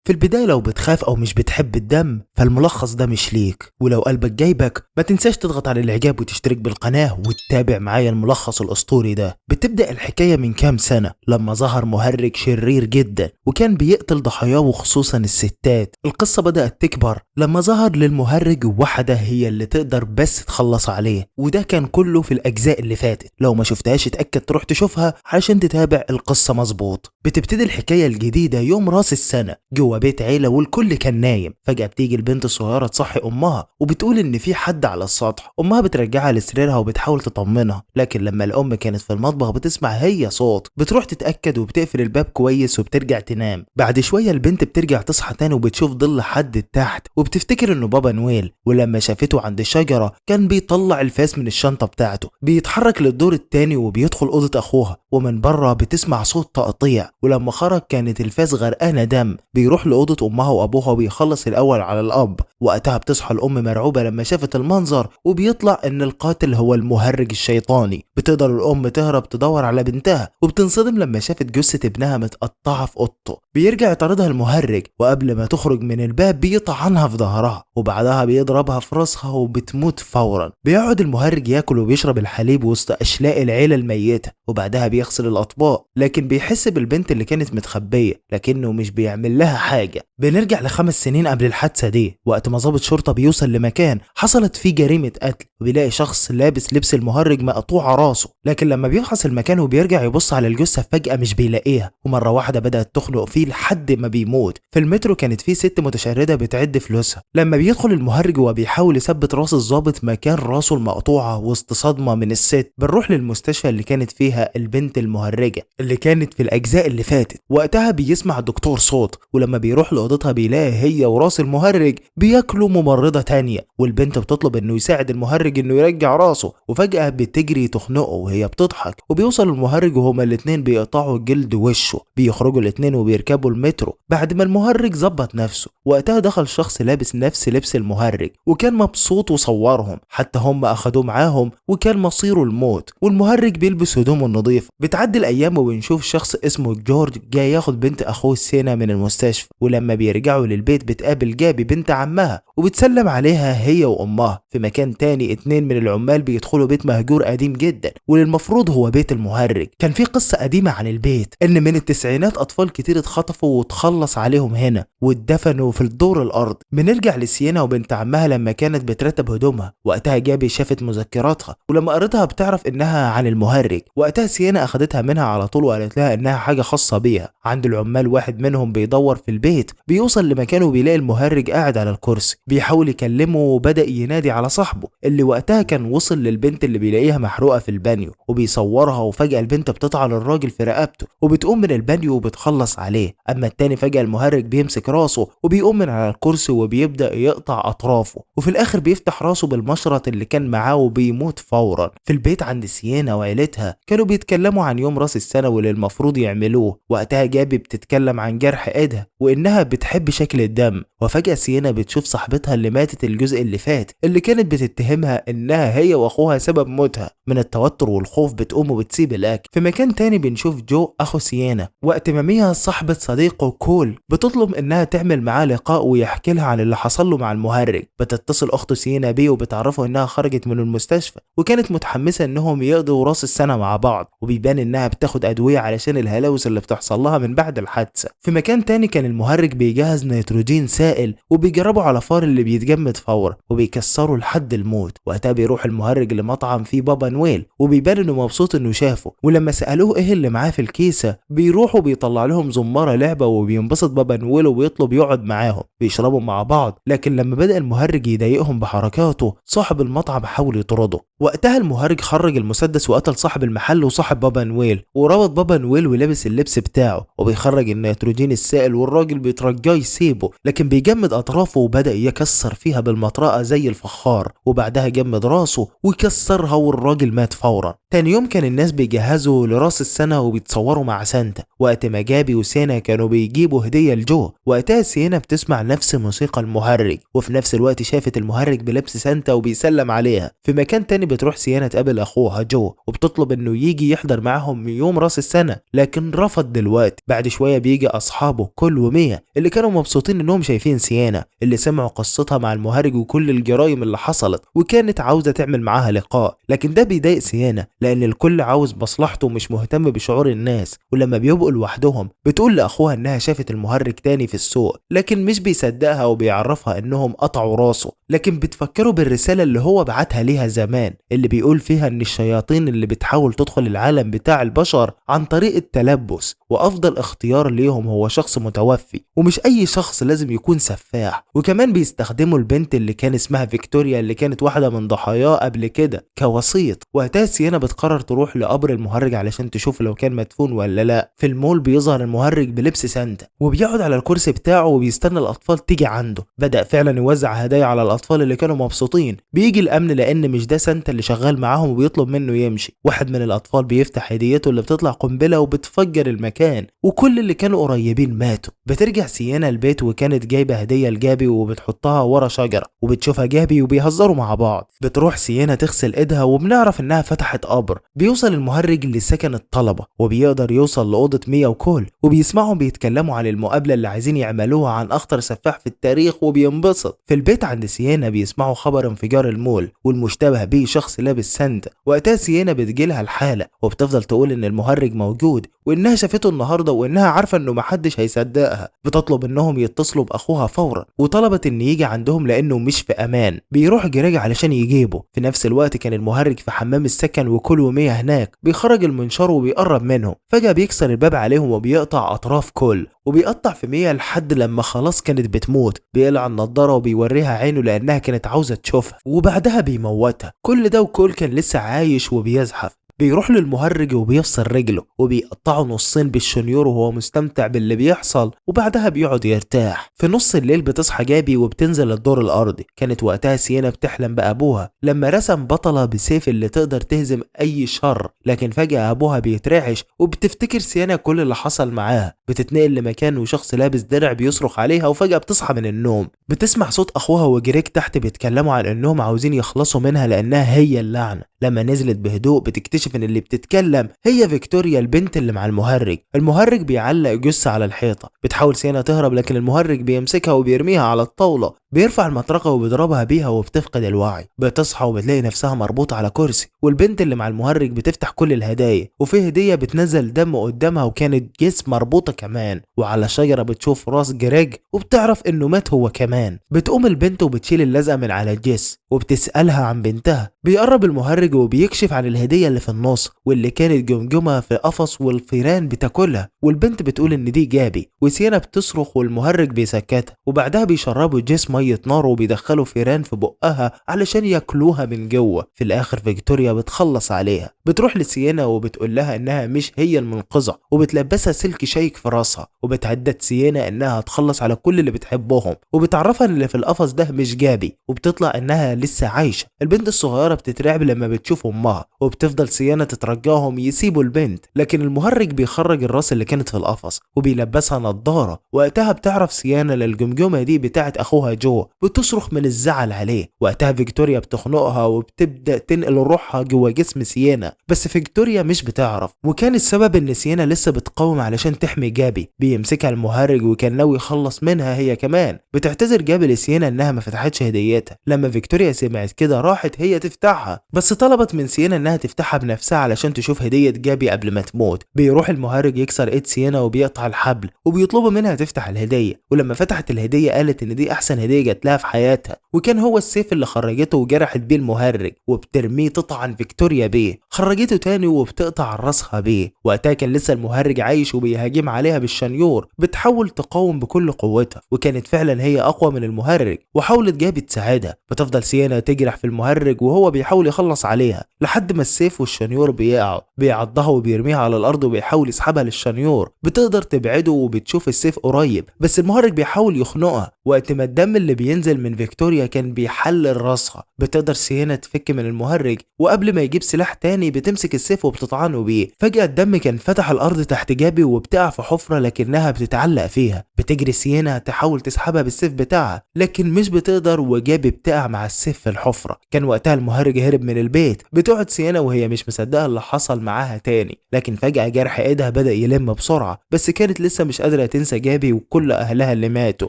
في البداية لو بتخاف أو مش بتحب الدم فالملخص ده مش ليك، ولو قلبك جايبك ما تنساش تضغط على الإعجاب وتشترك بالقناة وتتابع معايا الملخص الأسطوري ده. بتبدأ الحكاية من كام سنة لما ظهر مهرج شرير جدا وكان بيقتل ضحاياه وخصوصا الستات. القصة بدأت تكبر لما ظهر للمهرج واحدة هي اللي تقدر بس تخلص عليه، وده كان كله في الأجزاء اللي فاتت. لو ما شفتهاش اتأكد تروح تشوفها علشان تتابع القصة مظبوط. بتبتدي الحكاية الجديدة يوم راس السنة جوه بيت عيلة والكل كان نايم. فجأة بتيجي البنت الصغيرة تصحي أمها وبتقول إن في حد على السطح. أمها بترجعها لسريرها وبتحاول تطمنها، لكن لما الأم كانت في المطبخ بتسمع هي صوت، بتروح تتأكد وبتقفل الباب كويس وبترجع تنام. بعد شوية البنت بترجع تصحى تاني وبتشوف ظل حد تحت وبتفتكر إنه بابا نويل، ولما شافته عند الشجرة كان بيطلع الفاس من الشنطة بتاعته. بيتحرك للدور التاني وبيدخل أوضة أخوها، ومن بره بتسمع صوت تقطيع، ولما خرج كانت الفاس غرقانة دم. بيروح لأوضة أمها وأبوها وبيخلص الأول على الأب. وقتها بتصحى الأم مرعوبة لما شافت المنظر، وبيطلع إن القاتل هو المهرج الشيطاني. بتقدر الأم تهرب تدور على بنتها، وبتنصدم لما شافت جثة ابنها متقطعة في أوضته. بيرجع يطاردها المهرج، وقبل ما تخرج من الباب بيطعنها في ظهرها، وبعدها بيضربها في راسها وبتموت فورا. بيقعد المهرج ياكل وبيشرب الحليب وسط أشلاء العيلة الميتة، وبعدها بيغسل الأطباق، لكن بيحس بالبنت اللي كانت متخبية لكنه مش بيعمل لها حاجة. بنرجع ل5 سنين قبل الحادثة دي، وقت ما ضابط شرطة بيوصل لمكان حصلت فيه جريمة قتل، وبيلاقي شخص لابس لبس المهرج مقطوع راسه، لكن لما بيفحص المكان وبيرجع يبص على الجثة فجأة مش بيلاقيها، ومرة واحدة بدأت تخنق فيه لحد ما بيموت. في المترو كانت فيه ست متشردة بتعد فلوسها. لما بيدخل المهرج وبيحاول يثبت راس الضابط مكان راسه المقطوعة وسط صدمة من الست. بنروح للمستشفى اللي كانت فيها البنت المهرجة اللي كانت في الأجزاء اللي فاتت. وقتها بيسمع الدكتور صوت، ولما بيروح لأوضتها بيلاقي هي وراس المهرج بياكلوا ممرضة تانية، والبنت بتطلب انه يساعد المهرج انه يرجع راسه، وفجأة بتجري تخنقه وهي بتضحك، وبيوصل المهرج وهما الاتنين بيقطعوا جلد وشه. بيخرجوا الاتنين وبيركبوا المترو بعد ما المهرج ظبط نفسه. وقتها دخل شخص لابس نفس لبس المهرج وكان مبسوط وصورهم، حتى هم اخدوه معاهم وكان مصيره الموت، والمهرج بيلبس هدومه النظيفة. بتعدي الايام وبنشوف شخص اسمه جورج جاي ياخد بنت اخوه سينا من المستشفى، ولما بيرجعوا للبيت بتقابل جابي بنت عمها وبتسلم عليها هي وامها. في مكان تاني 2 من العمال بيدخلوا بيت مهجور قديم جدا، والمفروض هو بيت المهرج. كان في قصة قديمة عن البيت ان من التسعينات اطفال كتير اتخطفوا وتخلص عليهم هنا واتدفنوا في الدور الارض. بنرجع لسينا وبنت عمها لما كانت بترتب هدومها. وقتها جابي شافت مذكراتها، ولما قريتها بتعرف انها عن المهرج. وقتها سينا اخدتها منها على طول وقالت لها انها حاجة خاصة بيها. عند العمال واحد منهم بيدور في البيت، بيوصل لمكانه وبيلاقي المهرج قاعد على الكرسي، بيحاول يكلمه وبدأ ينادي على صاحبه اللي وقتها كان وصل للبنت اللي بيلاقيها محروقة في البانيو وبيصورها. وفجأة البنت بتطعن الراجل في رقبته وبتقوم من البانيو وبتخلص عليه. اما التاني فجأة المهرج بيمسك راسه وبيقوم من على الكرسي وبيبدأ يقطع اطرافه، وفي الاخر بيفتح راسه بالمشرط اللي كان معاه وبيموت فورا. في البيت عند سينا وعيلتها كانوا بيتكلموا عن يوم راس السنة واللي المفروض يعملوه. وقتها جابي بتتكلم عن جرح ايدها وانها بتحب شكل الدم، وفجأة سينا بتشوف صاحبتها اللي ماتت الجزء اللي فات اللي كانت بتتهمها انها هي واخوها سبب موتها. من التوتر والخوف بتقوم وبتسيب الاكل. في مكان تاني بنشوف جو اخو سينا وقت ما ميا صاحبة صديقه كول بتطلب انها تعمل معاه لقاء ويحكي لها عن اللي حصل له مع المهرج. بتتصل اخته سينا بيه وبتعرفه انها خرجت من المستشفى وكانت متحمسة انهم يقضوا راس السنة مع بعض، وبيبان انها بتاخد ادوية علشان الهلاوس اللي بتحصل لها من بعد الحادثة. في مكان تاني كان المهرج بيجهز نيتروجين سائل وبيجربه على فار اللي بيتجمد فورا وبيكسره لحد الموت. وقتها بيروح المهرج لمطعم فيه بابا نويل وبيبان انه مبسوط انه شافه، ولما سألوه ايه اللي معاه في الكيسة بيروحوا بيطلع لهم زمارة لعبة وبينبسط بابا نويل وبيطلب يقعد معاهم. بيشربوا مع بعض، لكن لما بدأ المهرج يضايقهم بحركاته صاحب المطعم حاول يطرده. وقتها المهرج خرج المسدس وقتل صاحب المحل وصاحب بابا نويل، وربط بابا نويل ولبس اللبس بتاعه وبيخرج النيتروجين السائل، والراجل بيترجاه يسيبه لكن بيجمد اطرافه وبدأ يكسر فيها بالمطرقة زي الفخار، وبعدها جمد راسه وكسرها والراجل مات فورا. تاني يوم كان الناس بيجهزوا لراس السنة وبيتصوروا مع سانتا، وقت ما جابي وسينا كانوا بيجيبوا هدية لجو. وقتها سينا بتسمع نفس موسيقى المهرج، وفي نفس الوقت شافت المهرج بلبس سانتا وبيسلم عليها. في مكان تاني بتروح سيانا تقابل اخوها جو وبتطلب انه يجي يحضر معاهم يوم راس السنة، لكن رفض دلوقتي. بعد شوية بيجي اصحابه كل ومية اللي كانوا مبسوطين انهم شايفين سيانا، اللي سمعوا قصتها مع المهرج وكل الجرائم اللي حصلت، وكانت عاوزة تعمل معاها لقاء. لكن ده بيضايق سيانا لان الكل عاوز مصلحته ومش مهتم بشعور الناس. ولما بيبقوا لوحدهم بتقول لاخوها انها شافت المهرج تاني في السوق، لكن مش بيصدقها وبيعرفها انهم قطعوا راسه. لكن بتفكروا بالرسالة اللي هو بعتها ليها زمان، اللي بيقول فيها ان الشياطين اللي بتحاول تدخل العالم بتاع البشر عن طريق التلبس، وافضل اختيار ليهم هو شخص متوفي، ومش اي شخص، لازم يكون سفاح. وكمان بيستخدموا البنت اللي كان اسمها فيكتوريا اللي كانت واحدة من ضحاياه قبل كده كوسيط. وقتها سيانا بتقرر تروح لقبر المهرج علشان تشوف لو كان مدفون ولا لا. في المول بيظهر المهرج بلبس سانتا وبيقعد على الكرسي بتاعه وبيستنى الاطفال تيجي عنده. بدأ فعلا يوزع هدايا على الاطفال اللي كانوا مبسوطين. بيجي الامن لان مش ده سانتا اللي شغال معاهم وبيطلب منه يمشي. واحد من الاطفال بيفتح هديته اللي بتطلع قنبلة وبتفجر المكان، وكل اللي كانوا قريبين ماتوا. بترجع سيانا البيت وكانت جايبه هديه لجابي وبتحطها ورا شجرة، وبتشوفها جابي وبيهزروا مع بعض. بتروح سيانا تغسل ايدها وبنعرف انها فتحت قبر. بيوصل المهرج لسكن الطلبة وبيقدر يوصل لاوضه ميا وكول، وبيسمعهم بيتكلموا عن المقابلة اللي عايزين يعملوها عن اخطر سفاح في التاريخ وبينبسط. في البيت عند سيانا بيسمعوا خبر انفجار المول والمشتبه بيه شخص لابس سانتا. وقتها سيانا بتجيلها الحالة وبتفضل تقول ان المهرج موجود وانها شافته النهارده وانها عارفه انه محدش هيصدقها. بتطلب انهم يتصلوا باخوها فورا، وطلبت ان يجي عندهم لانه مش في امان. بيروح جريج علشان يجيبه. في نفس الوقت كان المهرج في حمام السكن وكل ومية هناك. بيخرج المنشار وبيقرب منهم، فجأة بيكسر الباب عليهم وبيقطع اطراف كل، وبيقطع في مية لحد لما خلاص كانت بتموت. بيقلع النضارة وبيوريها عينه لانها كانت عاوزه تشوفها، وبعدها بيموتها. كل ده وكل كان لسه عايش وبيزحف. بيروح للمهرج وبيفصل رجله وبيقطعه نصين بالشنيور وهو مستمتع باللي بيحصل، وبعدها بيقعد يرتاح. في نص الليل بتصحى جابي وبتنزل الدور الارضي. كانت وقتها سيانا بتحلم بابوها لما رسم بطلة بسيف اللي تقدر تهزم اي شر، لكن فجأة ابوها بيترعش وبتفتكر سيانا كل اللي حصل معاها. بتتنقل لمكان وشخص لابس درع بيصرخ عليها، وفجأة بتصحى من النوم. بتسمع صوت اخوها وجريك تحت بيتكلموا عن انهم عاوزين يخلصوا منها لانها هي اللعنة. لما نزلت بهدوء بتكتشف ان اللي بتتكلم هي فيكتوريا البنت اللي مع المهرج. المهرج بيعلق جثة على الحيطة. بتحاول سيانا تهرب لكن المهرج بيمسكها وبيرميها على الطاولة. بيرفع المطرقة وبيضربها بيها وبتفقد الوعي. بتصحى وبتلاقي نفسها مربوطة على كرسي، والبنت اللي مع المهرج بتفتح كل الهدايا، وفي هدية بتنزل دم قدامها وكانت جسم مربوطة كمان. وعلى شجرة بتشوف راس جريج وبتعرف انه مات هو كمان. بتقوم البنت وبتشيل اللزقة من على الجسم وبتسألها عن بنتها. بيقرب المهرج وبيكشف عن الهدية اللي في النص واللي كانت جمجمة في قفص والفيران بتاكلها، والبنت بتقول ان دي جابي. وسيانا بتصرخ والمهرج بيسكتها، وبعدها بيشربوا جسم مية نار وبيدخلوا فيران في بقها علشان ياكلوها من جوه. في الاخر فيكتوريا بتخلص عليها. بتروح لسيانا وبتقول لها انها مش هي المنقذة، وبتلبسها سلك شيك في راسها، وبتهدد سيانا انها تخلص على كل اللي بتحبهم، وبتعرفها ان اللي في القفص ده مش جابي، وبتطلع انها لسه عايشة. البنت الصغيرة بتترعب لما بتشوف امها، وبتفضل سيانا تترجاهم يسيبوا البنت، لكن المهرج بيخرج الراس اللي كانت في القفص وبيلبسها نظارة. وقتها بتعرف سيانا للجمجمة دي بتاعت اخوها جو، بتصرخ من الزعل عليه. وقتها فيكتوريا بتخنقها وبتبدأ تنقل روحها جوه جسم سيانا، بس فيكتوريا مش بتعرف، وكان السبب ان سيانا لسه بتقاوم علشان تحمي جابي. بيمسكها المهرج وكان ناوي يخلص منها هي كمان. بتعتذر جابي لسيانا انها ما فتحتش هديتها. لما فيكتوريا سمعت كده راحت هي تفتحها، بس طلبت من سيانا انها تفتحها بنفسها علشان تشوف هدية جابي قبل ما تموت. بيروح المهرج يكسر ايد سيانا وبيقطع الحبل وبيطلبوا منها تفتح الهدية، ولما فتحت الهدية قالت ان دي احسن هدية جات لها في حياتها، وكان هو السيف اللي خرجته وجرحت بيه المهرج وبترميه تطعن فيكتوريا بيه. خرجته تاني وبتقطع راسها بيه. وقتها كان لسه المهرج عايش وبيهاجم عليها بالشنيور. بتحاول تقاوم بكل قوتها وكانت فعلا هي اقوى من المهرج، وحاولت جابي تساعدها. بتفضل سيانا تجرح في المهرج وهو بيحاول يخلص عليها. عليها لحد ما السيف والشنيور بيقعوا. بيعضها وبيرميها على الارض وبيحاول يسحبها للشنيور. بتقدر تبعده وبتشوف السيف قريب، بس المهرج بيحاول يخنقها. وقت ما الدم اللي بينزل من فيكتوريا كان بيحلل راسها. بتقدر سيينا تفك من المهرج، وقبل ما يجيب سلاح تاني بتمسك السيف وبتطعنه بيه. فجأة الدم كان فتح الارض تحت جابي وبتقع في حفرة لكنها بتتعلق فيها. بتجري سيينا تحاول تسحبها بالسيف بتاعها لكن مش بتقدر، وجابي بتقع مع السيف في الحفرة. كان وقتها المهرج هرب من البيت. بتقعد سيينا وهي مش مصدقة اللي حصل معاها تاني، لكن فجأة جرح ايدها بدأ يلم بسرعة، بس كانت لسه مش قادرة تنسى جابي وكل اهلها اللي ماتوا.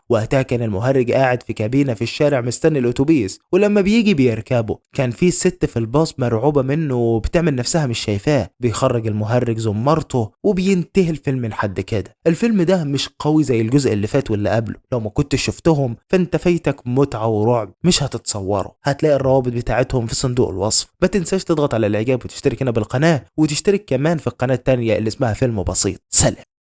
وقتها كان المهرج قاعد في كابينة في الشارع مستني الاتوبيس، ولما بيجي بيركبه. كان في ست في الباص مرعوبة منه وبتعمل نفسها مش شايفاه. بيخرج المهرج زمارته وبينتهي الفيلم لحد كده. الفيلم ده مش قوي زي الجزء اللي فات واللي قبله، لو ما كنتش شفتهم فانت فايتك متعة ورعب مش هتتصوره. هتلاقي الروابط بتاعتهم في صندوق الوصف. ما تنساش تضغط على الاعجاب وتشترك هنا بالقناة، وتشترك كمان في القناة التانية اللي اسمها فيلم بسيط. سلام.